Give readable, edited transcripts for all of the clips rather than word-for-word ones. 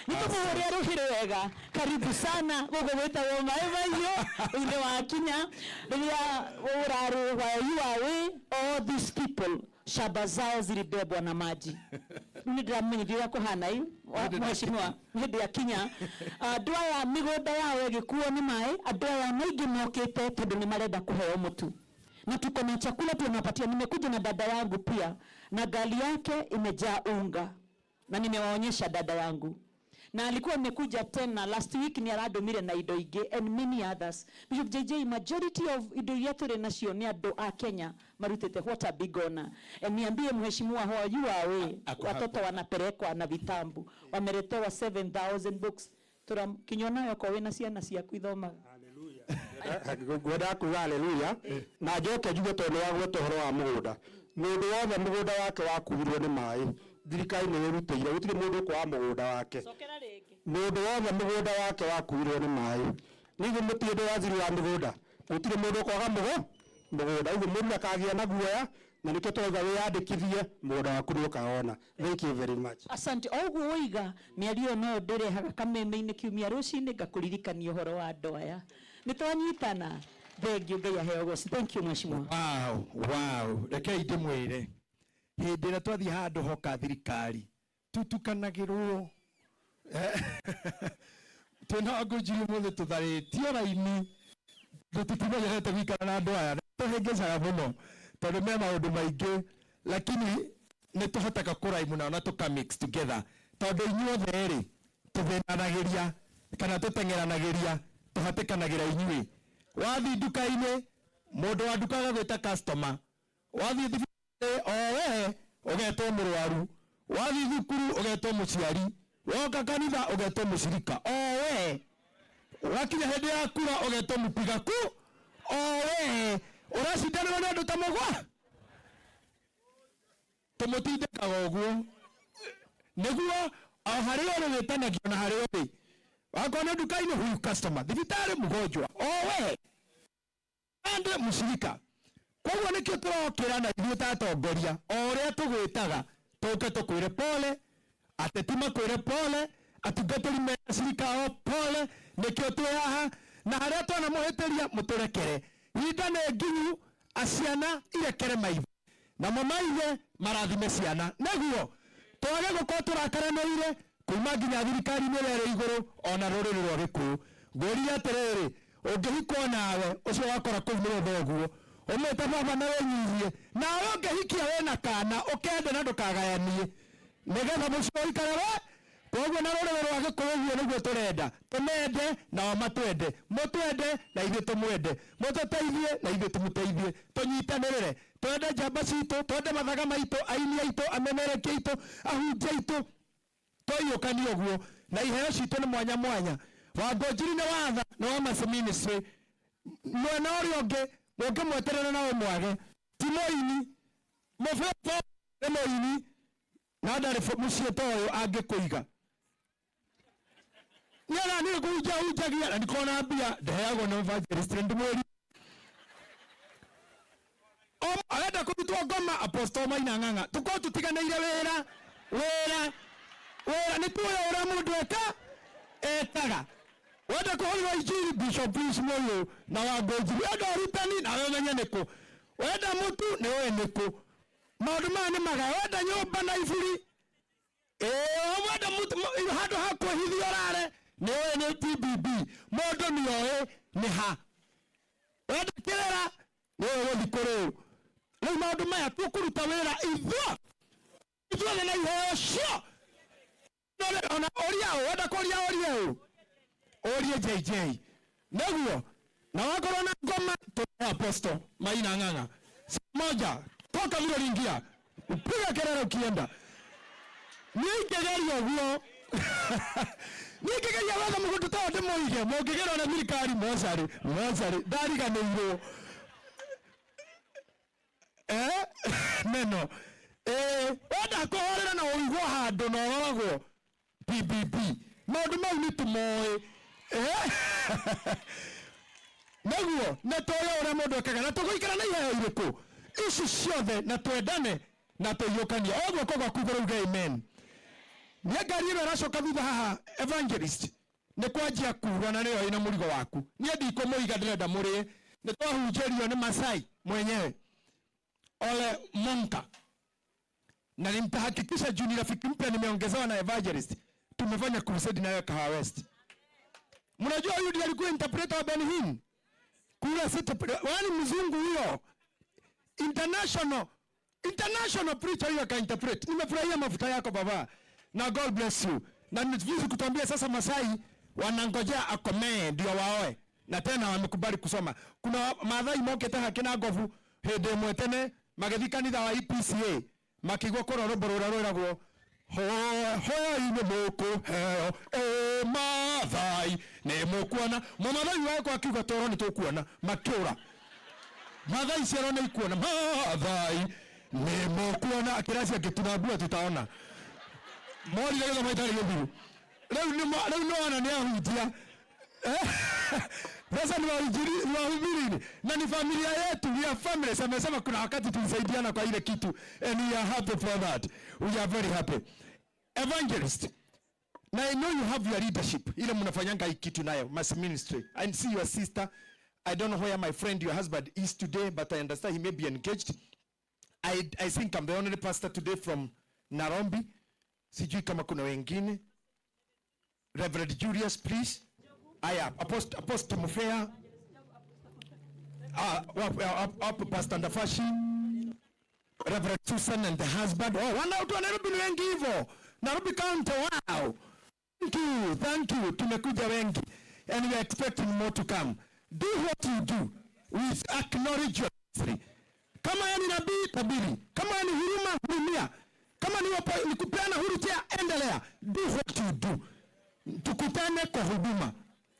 Nĩ tũmũhũrĩre rũhĩ rwega. Karibu sana gũkũ gwĩtagwo Maĩ Mahiũ. Rĩu nĩ wakinya rĩrĩa ũrarĩ while you are away, all these people shamba zao zilibebwa na maji. Rĩu nĩ ndĩramenyithia ũrĩa kũhana ĩ mheshimiwa hĩndĩ ya kinya andũ aya mĩgũnda yao ĩgĩkuo nĩ maĩ. Andũ aya maingĩ mokĩte tondũ nĩ marenda kũheo mũtu na tuko na chakula tunapatia. Nimekuja na dada yangu pia na gari yake imejaa unga na nimewaonyesha dada yangu na alikuwa amekuja tena last week, ni arandũmire na indo ingĩ and many others. Bishop JJ, majority of indo iria tũrĩ nacio nĩ andũ a Kenya marutĩte. What a big honor. And niambie mheshimiwa, how you are away, Ako watoto hapo. Wanapelekwa na vitabu, wameletewa 7000 books. Tura kinywa nayo ko wĩna ciana ciaku ithomaga. Ngwendaga kuga haleluya na njoke njuge tondũ nĩ wagweta ũhoro wa mũgũnda. Mũndũ wothe mũgũnda wake wakuirwo nĩ maĩ, thirikari nĩ ĩrutĩire. Gũtirĩ mũndũ ũkwaga mũgũnda wake. Cokera rĩngĩ. Mũndũ wothe mũgũnda wake wakuirwo nĩ maĩ, niguo mũtirĩ ndĩ waziri wa mĩgũnda, gũtirĩ mũndũ ũkwaga mũgũnda. Ũguo mũndũ ndakagĩa na guoya, na nĩkĩo tũrauga wĩyandĩkithie, mũgũnda waku nĩ ũkaona. Thank you very much. Asante. O ũguo woiga mĩario ĩyo no ndĩrehaga kameme-inĩ kiumia rũcinĩ ngakũririkania ũhoro wa andũ aya. Nĩ twanyitana. Thengiũ, Ngai aheo goci. Thank you, mheshimiwa. Wow. Rekei ndĩmwĩre, hĩndĩ ĩrĩa twathiĩ handũ hoka thirikari tutukanagĩrwo twĩna ngũnjiri ũmũthĩ tũtharĩtio raini, tũtimenyerete gũikara na andũ aya, tũhĩngĩcaga mũno tondũ me maũndũ maingĩ, lakini nĩ tũhotaga kũraimu nao na tũka mix together tondũ inyuothe rĩ tũthĩnanagĩria kana tũteng'eranagĩria, tũhatĩkanagĩra inyuĩ. Wathiĩ nduka-inĩ, mũndũ wa nduka agagwĩta customer. Wathiĩ thibitarĩ, o we ũgetwo mũrwaru. Wathiĩ thukuru, ũgetwo mũciari. Woka kanitha, ũgetwo mũcirika. O we wakinya hĩndĩ ya kura, ũgetwo mũpiga ku. O we ũracindanĩrwo nĩ andũ ta mũgwa. Tũmũtindĩkaga ũguo nĩguo o harĩa ũrĩ wĩtanagio na harĩa ũrĩ. Wakorwo nĩ nduka-inĩ, huyu customer, thibitarĩ, mgonjwa, o we ande mũcirika. Koguo nĩkĩo tũrokĩra na ithuĩ ta atongoria, o ũrĩa tũgwĩtaga tũke tũkwĩre pole, ateti makwĩre pole, atungatĩri me acirika ao pole. Nĩkĩo twĩ haha, na harĩa twanamũhĩtĩria mũtũrekere. Ihinda nĩ nginyu, aciana irekere maithe namo maithe marathime ciana, nĩguo twage gũkorwo tũrakaranĩire kuma nginya thirikari-inĩ ĩrĩa ĩrĩ igũrũ ona rũrĩrĩ rwa Gĩkũyũ. Ngũria atĩrĩrĩ, ũngĩhikwo nawe ũcio wakora kũu nĩwe thoguo, ũmwĩte baba na wĩnyihie. Nawe ũngĩhikia wĩna kana, ũkende na ndũkagayanie, nĩgetha mũciĩ ũikare we. Koguo na rũrĩrĩ rwa Gĩkũyũ ũguo nĩguo tũrenda, tũmende nao matwende, mũtwende na ithuĩ tũmwende, mũtũteithie na ithuĩ tũmũteithie, tũnyitanĩrĩre, twende njamba citũ, twende mathaga maitũ, aini aitũ, amemerekia aitũ, ahunjia aitũ, twaiyũkania ũguo. Na iheo citũ nĩ mwanya mwanya. Wangũnjiri nĩ watha nĩ wa Mercy Ministry, mwena ũrĩa ũngĩ mũngĩmweterera na ũmwage ti mũini, mũbĩbo nĩ mũini na ndarĩ mũciĩ ta ũyũ angĩkũiga. Niĩ niĩ kũhunjia hunjagia na ndikona mbia, ndeheagwo nĩ evangelist ndimwĩri arenda kũrutwo ngoma. Apostle Maina Ng'ang'a, tũkorwo tũtiganĩire wĩra wĩra wĩra, nĩ tuoya ũrĩa mũndũ eka ekaga. Wenda kũhũrĩrwo injiri, Bishop Bruce Mũyũ na Wangũnjiri. Wenda ũrutani, nawe ũmenye nĩkũ. Wenda mũtu, nĩ ũĩ nĩkũ. Maũndũ maya nĩ magaya. Wenda nyũmba na iburi, ĩĩ, wenda handũ ha kwĩhithia ũrare, nĩ ũĩ nĩ TBB. Mũndũ nĩ oĩ nĩ ha. Wenda kĩrĩra, nĩ ũĩ gũthiĩ kũrĩũ. Rĩu maũndũ maya tũkũruta wĩra ithuothe na iheo cio. Ona ũria ũ wenda kũria, ũrie ũ, ũrie JJ nĩguo. Na wakorwo na ngoma, tũhe Apostle Maina Ng'ang'a. Siku moja toka vile uliingia, upiga kelele ukienda. Niĩ ingĩgeria ũguo, niĩ ingĩgeria gwetha mũgũnda ta ũyũ ndĩmũige, mũngĩgerwo na thirikari mocarĩ mocarĩ, ndariganĩirwo neno wenda kũhorera na ũigwo handũ na ũroragwo PPP. Maũndũ mau nĩ tũmoĩ nĩguo nĩ tũĩ ũrĩa mũndũ ekaga na tũgũikara na iheo irĩkũ ici ciothe, na twendane na tũiyũkanie. O guoko gwaku igũrũ uge amen. Nĩ ngari ĩno ĩracoka thutha haha, evangelist, nĩ kwanjia kura na nĩyo ĩna mũrigo waku. Niĩ ndikũmũiga, ndĩrenda mũrĩe. Nĩ twahunjĩrio nĩ Masai mwenyewe Ole Monka, na nitahakikisha juu ni rafiki mpya nimeongezewa na evangelist, tumefanya crusade nayo Kahawa West. Mnajua huyu ndiye alikuwa interpreter wa Ben Hinn kula sita, yaani mzungu huyo international preacher huyo akainterpret. Nimefurahia mafuta yako baba, na God bless you. Na ni vizuri kutuambia sasa Masai wanangojea akomee ndio waoe, na tena wamekubali kusoma. Kuna Maathai mokete hakina ngobu hindi ĩmwe tene magĩthiĩ kanitha wa EPCA makĩigua kũrĩa rwĩmbo rũrĩa rwĩragwo hoyai nĩ mũkũheo, ĩ Maathai nĩ mũkuona. Mũmathai wakwa akiuga toro nĩ tũkuona, makĩũra. Maathai ciero nĩ ikuona, Maathai nĩ mũkuona, akĩracia ngĩtuna tutaona morire gĩthomo itarĩ gĩthiru. Rĩu rĩu nĩwona nĩ ahunjia. Sasa ni wahubiri na ni familia yetu, we are families. Amesema kuna wakati tulisaidiana kwa ile kitu and we are happy for that. We are very happy. Evangelist, na I know you have your leadership. Ile mnafanyanga hii kitu nayo, mass ministry. I see your sister. I don't know where my friend, your husband is today, but I understand he may be engaged. I think I'm the only pastor today from Nairobi. Sijui kama kuna wengine. Reverend Julius, please. Aya, Apostle Mufea. Up Pastor Ndafashi. Reverend Susan and the husband. Oh, wana watu wa Nairobi ni wengi hivyo. Nairobi County, wow. Thank you, thank you. Tumekuja wengi. And we are expecting more to come. Do what you do. We acknowledge your ministry. Kama ni nabii, tabiri. Kama ni huruma, hurumia. Kama ni kupeana wheelchair, endelea. Do what you do. Tukutane kwa huduma.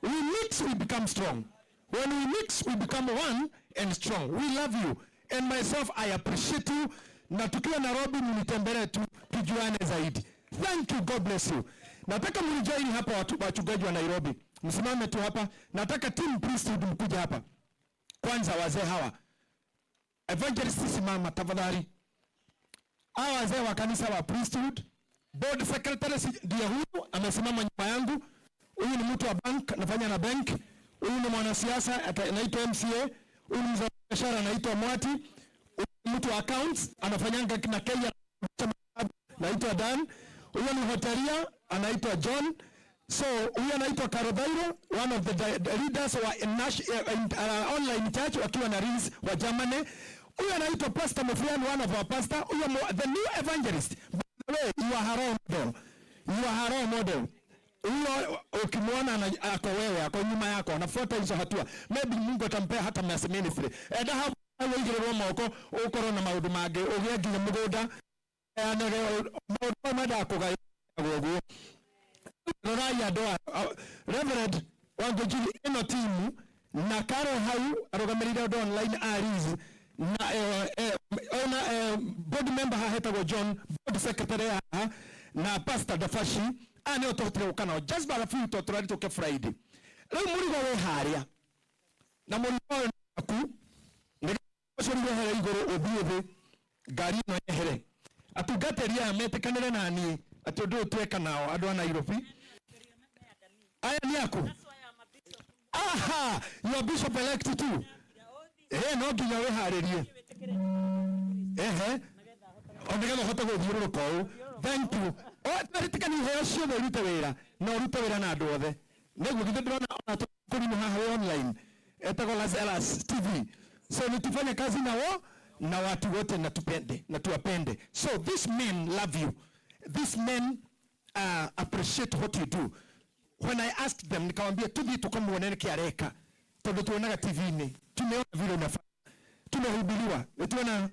We mix, we become strong. When we mix, we become one and strong. We love you. And myself, I appreciate you. Na tukiwa Nairobi, mnitembelee tu, tujuane zaidi. Thank you, God bless you. Nataka mnijoin hapa wachungaji wa Nairobi. Msimame tu hapa. Nataka team priesthood mkuja hapa. Kwanza wazee hawa. Evangelist simama tafadhali. Hawa wazee wa kanisa wa priesthood. Board secretary ndiye huyu amesimama nyuma yangu. Huyu ni mtu wa bank, anafanya na bank. Huyu ni mwanasiasa anaitwa MCA. Huyu ni mfanyabiashara anaitwa Mwati. Huyu ni mtu wa accounts anafanyanga na Kenya anaitwa Dan. Huyu ni hotelia anaitwa John. So huyu anaitwa Karobairo, one of the leaders wa online church wakiwa na Riz wa Germany. Huyu anaitwa Pastor Mufrian, one of our pastor. Huyu the new evangelist. By the way, you are her role model. You are her role model. Huyo ukimwona ako wewe, ako nyuma yako, anafuata hizo hatua. Maybe Mungu atampea hata mass ministry. Enda hapo wĩigĩrĩrwo moko ũkorwo na maũndũ mangĩ, ũgĩe nginya mũgũnda, heanage maũndũ mendaga kũgaywo ũguo. Rorai andũ a Reverend Wangũnjiri, ĩno timu na Karo hau arũgamĩrĩire ũndũ online Aris na ona board member haha etagwo John, board secretary haha na Pastor Dafashi. Aya nĩo tũhotire gũka nao just by a few tondũ tũrarĩ tũke Friday. Rĩu mũrigo wĩ harĩa na mũrigo ũyũ nĩ waku, nĩgetha ũcio wehere igũrũ ũthiĩ thĩ, ngari ĩno yehere. Atungatĩri aya metĩkanĩre na niĩ atĩ ũndũ ũyũ tweka nao andũ a Nairobi. Aya ni aku. Aha, you are bishop elect too. No nginya wĩharĩrie. Ehe. O nĩgetha ũhote gũthiũrũrũka ũũ. Thank you. O tweretĩkania iheo ciothe ũrute wĩra na ũrute wĩra na andũ othe. Nĩguo githĩ ndĩrona ona tũkũrinũ haha wĩ online. Etagwo Lazarus TV. So ni tufanye kazi na wao na watu wote na tupende na tuwapende. So these men love you. These men appreciate what you do. When I asked them, nikamwambia tuthi tukamuone niki areka. Tondu tuonaga TV-inĩ, tumeona vile unafanya. Tumehubiriwa. Tuona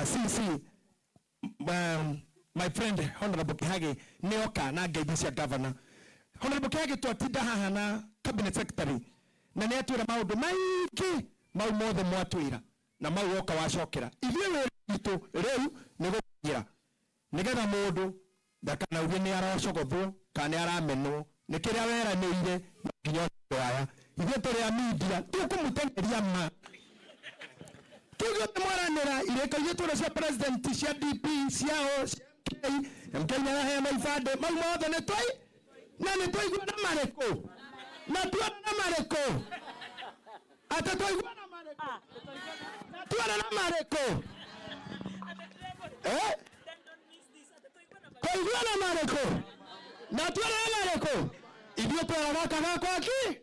CC my friend Honorable Kihage nĩoka na ngeithi cia governor. Honorable Kihage twatinda haha na cabinet secretary na nĩ atwĩra maũndũ maingĩ mau mothe mwatwĩra na mau woka wacokera. Ithuĩ wĩra witũ rĩu nĩ gũkinyĩra nĩgetha mũndũ ndakanauge nĩ aracogothwo kana nĩ aramenwo nĩ kĩrĩa weranĩire nginya andũ aya. Ithuĩ tũrĩ a media tũkũmũtengeria ma kĩu gĩothe mwaranĩra irĩko iria twĩra cia president cia DP ciao MK nĩ araheana ibandĩ. Mau mothe nĩ twai na nĩ twaigua na marĩkũ na tuona na marĩkũ atĩ twaigua na marĩkũ na tuona na marĩkũ eh twaigua na marĩkũ na tuona na marĩkũ ithuĩ twera gaka gakwa ki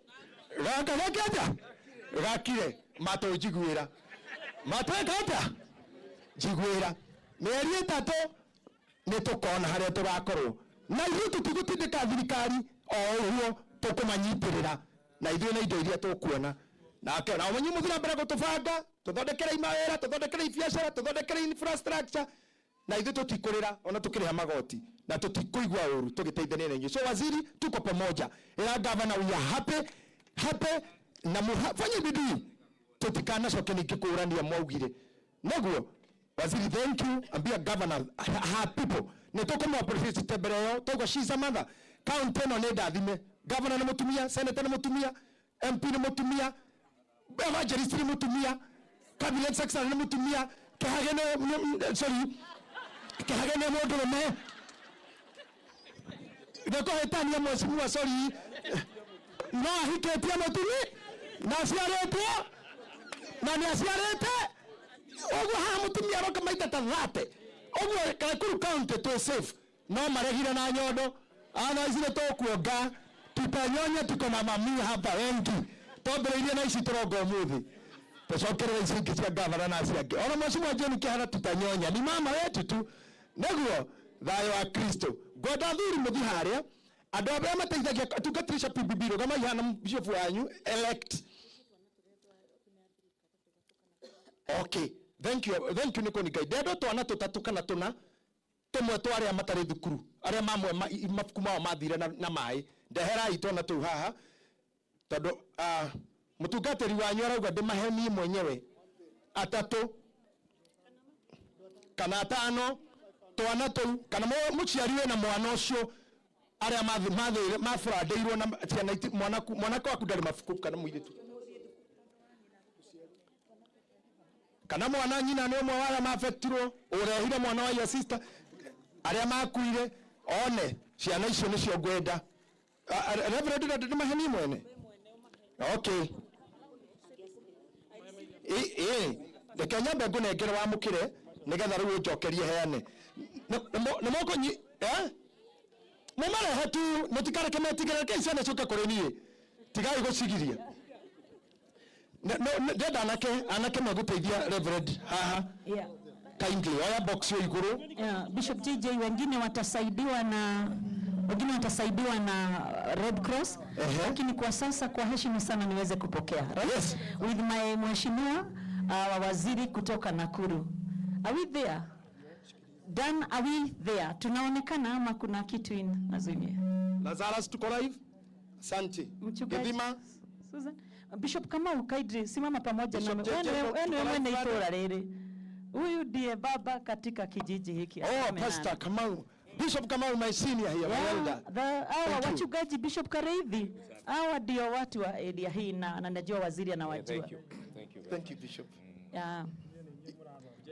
gaka gake atĩa gakire matũnjiguĩra matwĩka atĩa njiguĩra mĩeri 3 nĩ tũkona harĩa tũgakorwo na ithuĩ tũtigũtindĩka thirikari o ũguo tũkũmanyitĩrĩra na ithuĩ na indo iria tũkuona nake na ũmenyi mũthiĩ na mbere gũtũbanga tũthondekere mawĩra tũthondekere biacara tũthondekere infrastructure na ithuĩ tũtikũrĩra ona tũkĩrĩha magoti na tũtikũigua ũru tũgĩteithania na inyuĩ. So waziri, tuko pamoja. Ĩra gavana we are happy happy na fanye bidii tutikanacoke ningĩ kũrania mwaugire nĩguo. Waziri, thank you. Ambia governor her people nĩ tũkũmũ appreciate mbere yao toguo. She's a mother. County ĩno nĩ ndathime. Governor nĩ mũtumia, senator nĩ mũtumia, MP nĩ mũtumia, evangelist nĩ mũtumia, cabinet secretary nĩ mũtumia, Kĩhage nĩ sorry Kĩhage nĩ mũndũrũme nĩkũhĩtania mheshimiwa, sorry, no ahikĩtie mũtumi na aciarĩtwo na nĩ aciarĩte ũguo haha mũtumia aroka maita ta 30 ũguo. Nakuru County twĩ safe. No maregire na nyondo ana ici nĩ tũkuonga tutanyonya. Tuko na mami hapa wengi twambĩrĩirie na ici tũronga ũmũthĩ tũcokerere ici ingĩ cia gavana na acio angĩ ona mheshimiwa John Kĩhara tutanyonya ni mama wetu tu nĩguo thayũ wa Kristo. Ngwenda athuri mũthi harĩa andũ arĩa mateithagia atungatĩri cia PBB rũgamai hana bishop wanyu elect. Okay, thank you, thank you. Nĩ kũni Ngai ndendo twana tũtatũ kana tũna tũmwe twa arĩa matarĩ thukuru arĩa mamwe mabuku mao mathire na maĩ. Ndeherai twana tũu haha tondũ mũtungatĩri wanyu arauga ndĩmahe niĩ mwenyewe atatũ kana atano twana tũu kana mũciari wĩna mwana ũcio arĩa maburandeirwo na ciana mwanake waku ndarĩ mabuku kana mũirĩtu kana mwana nyina nĩ ũmwe wa arĩa mabektirwo ũrehire mwana wa your sister arĩa makuire one ciana icio nĩcio ngwenda. Reverend ndĩ maheni mwene. Okay, ĩ reke nyambe ngũnengere wamũkĩre nĩgetha rĩu ũnjokerie heane nĩ mũkũnyi eh mũmarehe tu mũtikareke metigĩre reke ciana ciũke kũrĩ niĩ tigai gũcigiria. Ndenda anake anake megũteithia Reverend haha. Kindly oya box yo igũrũ. Yeah, Bishop JJ, wengine watasaidiwa na Red Cross. Lakini kwa sasa kwa heshima sana niweze kupokea, right? Yes. With my mheshimiwa wa waziri kutoka Nakuru. Are we there? Dan, are we there? Tunaonekana ama kuna kitu inazimia? Lazarus, tuko live. Asante. Mchungaji Githima. Susan, Bishop Kamau, kindly simama pamoja Bishop nami. JJ, Wewe tuko wewe live mwene bado? itora rĩrĩ. Huyu ndiye baba katika kijiji hiki. Oh, Aseme Pastor nani. Kamau. Bishop Kamau, my senior here, my elder. Hawa Thank you. wachungaji Bishop Kareithi, hawa ndio watu wa area hii na najua waziri anawajua. Thank you. Thank you. Thank you, Bishop.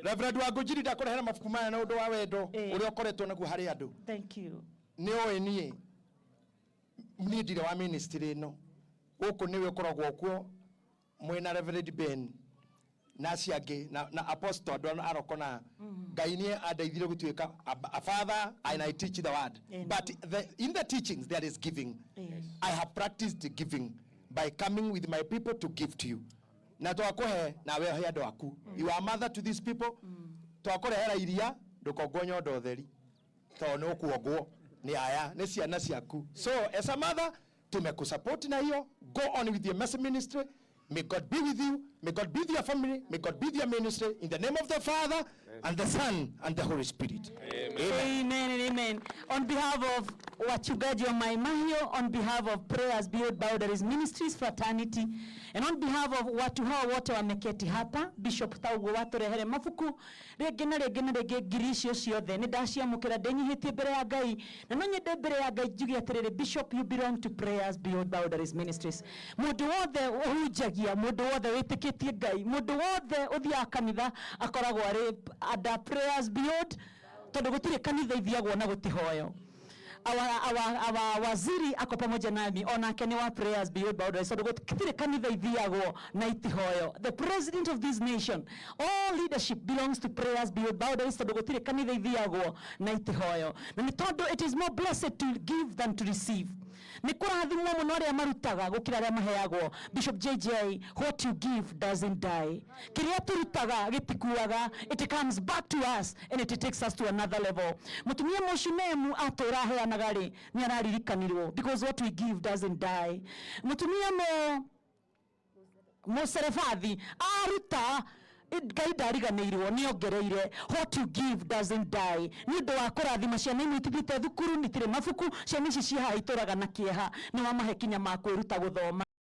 Reverend Wangũnjiri ndakũrehera mabuku maya na ũndũ wa wendo ũrĩa ũkoretwo naguo harĩ andũ. Thank you. Nĩ ũĩ niĩ ndirĩ wa ministry ĩno gũkũ nĩwe ũkoragwo kuo mwĩna Reverend Ben na acio angĩ na apostle andũ arokona Ngai nĩ andeithire gũtuĩka a father and I teach the word. Amen. But in the teachings there is giving. I have practiced giving by coming with my people to give to you na twakũhe nawe he andũ aku. You are mother to these people. Twakũrehera iria ndũkongwo nyondo theri tondũ nĩ ũkuongwo nĩ aya nĩ ciana ciaku. So as a mother tumekusupport na hiyo. Go on with your mercy ministry. May God be with you. May God be with your family. May God be with your ministry. In the name of the Father and the Son and the Holy Spirit. Amen. Amen and amen. On behalf of wachungaji wa Mai Mahiu, on behalf of Prayers Beyond Boundaries Ministries Fraternity, and on behalf of watu hawa wote wameketi hapa, Bishop Taugo waturehere mabuku rĩngĩ na rĩngĩ na rĩngĩ ngiri icio ciothe nĩ ndaciamũkĩra ndĩnyihĩtie mbere ya Ngai na no nyende mbere ya Ngai njuge atĩrĩrĩ, Bishop, you belong to Prayers Beyond Boundaries Ministries. Mũndũ wothe ũhunjagia, mũndũ wothe wĩtĩkĩtie Ngai, mũndũ wothe ũthiaga kanitha akoragwo arĩ under Prayers Beyond. Tondu gutire kanitha ithiagwo na gutihoyo. Our waziri ako pamoja nami, onake nĩ wa Prayers Beyond Boundaries, tondũ gũtirĩ kanitha ithiagwo na itihoyo. The president of this nation, all leadership belongs to Prayers Beyond Boundaries, tondũ gũtirĩ kanitha ithiagwo na itihoyo, na nĩ tondũ it is more blessed to give than to receive. Nĩ kũrathimwo mũno arĩa marutaga gũkĩra arĩa maheagwo. Bishop JJ, what you give doesn't die. Kĩrĩa tũrutaga gĩtikuaga. It comes back to us and it takes us to another level. Mũtumia mũshunemu atũra aheanaga rĩ, nĩ araririkanirwo, because what we give doesn't die. Mũtumia mo mũserebathi aruta, Ngai ndariganĩirwo, nĩ ongereire. What you give doesn't die. Nĩ ũndũ wa kũrathima ciana imwe itithiĩte thukuru, itirĩ mabuku, ciana ici ciĩ haha itũraga na kĩeha, nĩ wamahe kinya ma kwĩruta gũthoma.